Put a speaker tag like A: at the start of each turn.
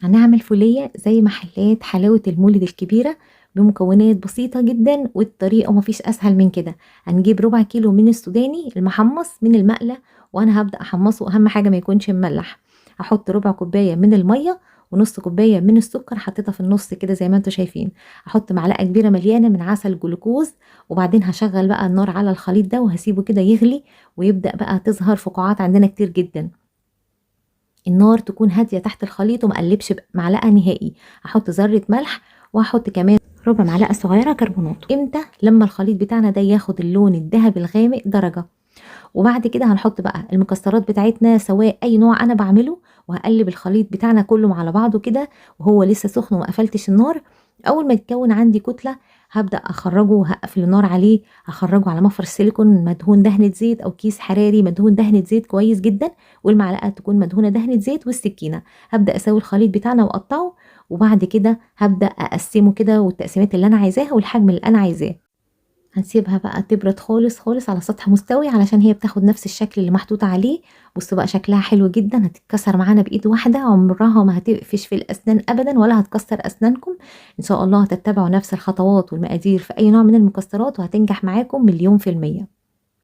A: هنعمل فولية زي محلات حلاوة المولد الكبيرة بمكونات بسيطة جدا، والطريقة مفيش أسهل من كده. هنجيب ربع كيلو من السوداني المحمص من المقلة، وأنا هبدأ أحمصه، أهم حاجة ما يكونش مملح. هحط ربع كوباية من المية ونص كوباية من السكر، حطيتها في النص كده زي ما انتم شايفين. هحط معلقة كبيرة مليانة من عسل جلوكوز، وبعدين هشغل بقى النار على الخليط ده وهسيبه كده يغلي، ويبدأ بقى تظهر فقاعات عندنا كتير جدا. النار تكون هادية تحت الخليط وما اقلبش بمعلقة نهائي. هحط ذرة ملح، وهحط كمان ربع معلقة صغيرة كربونات. امتى؟ لما الخليط بتاعنا ده ياخد اللون الذهبي الغامق درجة. وبعد كده هنحط بقى المكسرات بتاعتنا سواء اي نوع انا بعمله، وهقلب الخليط بتاعنا كله على بعضه كده وهو لسه سخن وما قفلتش النار. اول ما يتكون عندي كتلة هبدأ اخرجه وهقفل النار عليه. هخرجه على مفرش سيليكون مدهون دهنة زيت او كيس حراري مدهون دهنة زيت كويس جدا، والمعلقة تكون مدهونة دهنة زيت، والسكينة. هبدأ اسوي الخليط بتاعنا واقطعه، وبعد كده هبدأ اقسمه كده والتقسيمات اللي انا عايزاها والحجم اللي انا عايزاه. هنسيبها بقى تبرد خالص خالص على سطح مستوي علشان هي بتاخد نفس الشكل اللي محطوط عليه. بصوا بقى شكلها حلو جدا، هتتكسر معانا بايد واحده، عمرها ما هتقفش في الاسنان ابدا ولا هتكسر اسنانكم ان شاء الله. هتتبعوا نفس الخطوات والمقادير في اي نوع من المكسرات وهتنجح معاكم 1,000,000%.